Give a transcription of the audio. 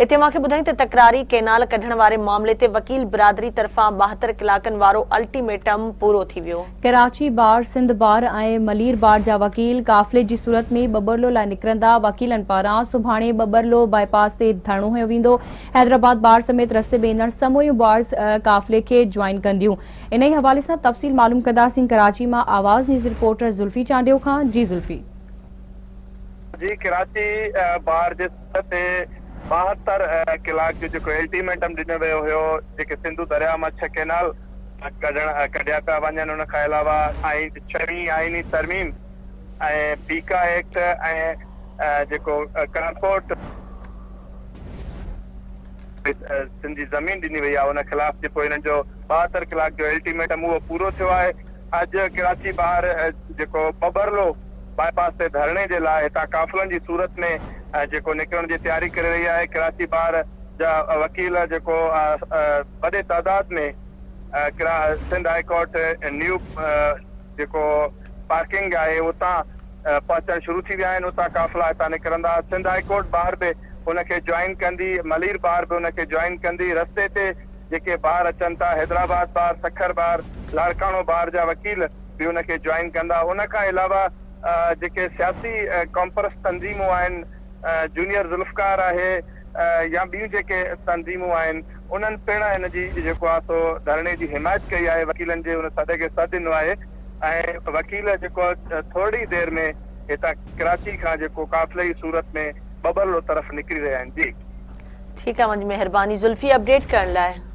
اتي اوهان کي ٻڌايون ته تڪراري ڪئنال ڪڍڻ واري معاملي تي وڪيل برادري طرفان 72 ڪلاڪن وارو الٽيميٽم پورو ٿي ويو. ڪراچي بار، سنڌ بار ۽ ملير بار جا وڪيل قافلي جي صورت ۾ ٻٻرلو لاء نڪرندا، وڪيلن پاران سڀاڻي ٻٻرلو باء پاس تي ڌرڻو هنيو ويندو، حيدرآباد بار سميت رستي ۾ ايندڙ سموريون بارز قافلي کي جوائن ڪنديون. انهي حوالي سان تفصيل معلوم ڪنداسين ڪراچي مان آواز نيوز رپورٽر زلفي چانڊيو کان، جي زلفي. جي ڪراچي بار جي سطح تي 72 ڪلاڪ جو جيڪو الٽيميٽم ڏنو ويو هيو جيڪي سنڌو درياء مان ڇهه ڪينال ڪڍڻ ڪڍيا پيا وڃن ان کان علاوه آئين ڇهين آئيني ترميم ۽ پيڪا ايڪٽ ۽ جيڪو ڪارپورٽ سنڌ جي زمين ڏني وئي آهي ان خلاف جيڪو هنن جو 72 ڪلاڪ جو الٽيميٽم اهو پورو ٿيو آهي اڄ ڪراچي ٻاهر جيڪو ٻٻرلو باء پاس تي ڌرڻي جي لاء هتان قافلن جي صورت ۾ جيڪو نڪرڻ جي تياري ڪري رهي آهي ڪراچي ٻاهر جا وڪيل جيڪو وڏي تعداد ۾ سنڌ هاء ڪورٽ نيو جيڪو پارڪنگ آهي اتان پهچڻ شروع ٿي ويا آهن اتان قافلا هتان نڪرندا سنڌ هاء ڪورٽ ٻاهر به ان کي جوائن ڪندي ملير بار به ان کي جوائن ڪندي رستي تي جيڪي بار اچن ٿا حيدرآباد بار سکر بار لاڙڪاڻو بار جا وڪيل به ان کي جوائن ڪندا ان کان علاوه جيڪي سياسي قومپرست تنظيمون آهن جونيئر ذوالفقار آهي يا ٻيون جيڪي تنظيمون آهن انهن پڻ ان جي جيڪو آهي سو ڌرڻي جي حمايت ڪئي آهي وڪيلن جي ان سڏ کي سڏ ڏنو آهي ۽ وڪيل جيڪو ٿورڙي دير ۾ هتان ڪراچي کان جيڪو قافلي جي صورت ۾ ٻٻرلو طرف نڪري رهيا آهن جي. ٺيڪ آ اوهان جي مهرباني ذلفي اپڊيٽ ڪرڻ لاء.